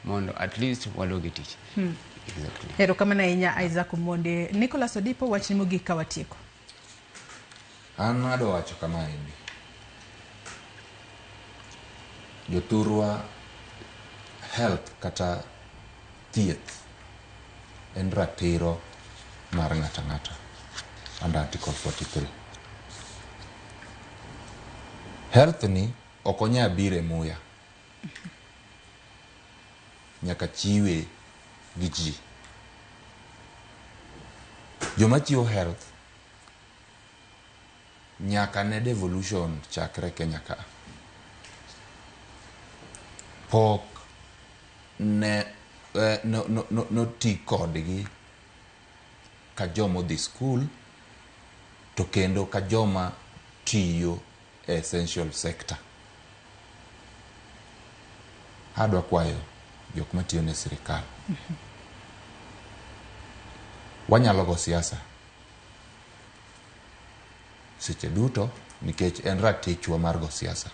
Mondo at least wadog e tich. Exactly. Erokamano ahinya Isaac Omondi. Nicholas Odipo, wachni mogik ka watieko. An adwa wacho kamaendi. Jothurwa health kata thieth en ratiro mar ng'ato ang'ata under Article 43. Health ni ok onya biro e muya. Nyaka chiwe gi ji. Joma chiwo health nyaka ne devolution chakre Kenya ka. Pok ne no, no, no, noti kodgi ka joma odhi skul to kendo ka joma tiyo e essential sector. Adwa kwayo jok matiyo ne sirikal. Wanyalo go siasa seche duto nikech en ratichwa mar go siasa.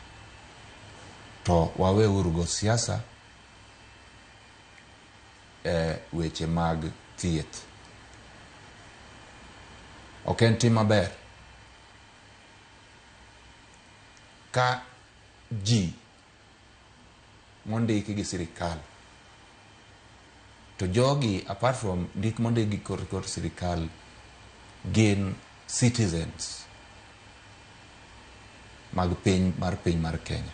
To waweuru go siasa e weche mag thieth. Ok en tim maber ka ji mondiki gi sirikal to jogi apart from ndik mondik gi kor kor sirikal gin citizens mag piny mar Kenya.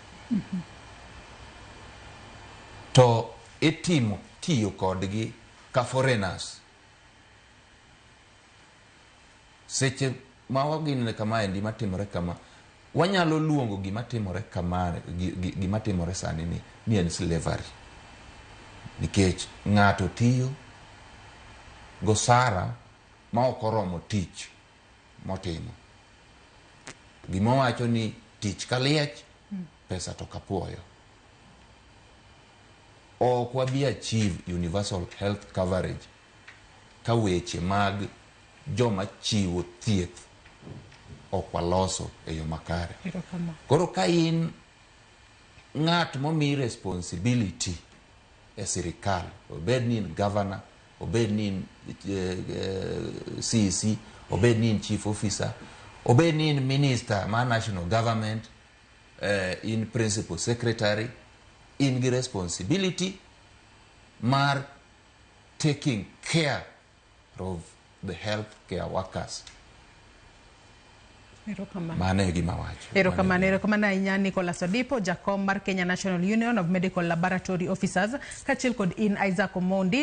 To itimo tiyo kodgi ka foreigners. Seche ma waginene kamaendi matimore kama, wanyalo luongo gima timore kama, gima timore sani ni en slavery. Nikech ng'ato tiyo gosara ma ok oromo tich motimo. Gima wacho ni tich ka liech, pesa to kapuoyo. Ok wabi achieve universal health coverage ka weche mag joma chiwo thieth ok waloso e yo makare. Koro ka in ng'at momi responsibility e sirikal, obed ni in governor, obed ni in CEC, obed ni in chief officer, obed ni in minister mar national government, in principal secretary, in gi responsibility mar taking care of the health care workers. Mano e gima wacho. Erokamano, erokamano ahinya Nicholas Odipo, jakom mar Kenya National Union of Medical Laboratory Officers, kaachiel kod in Isaac Omondi.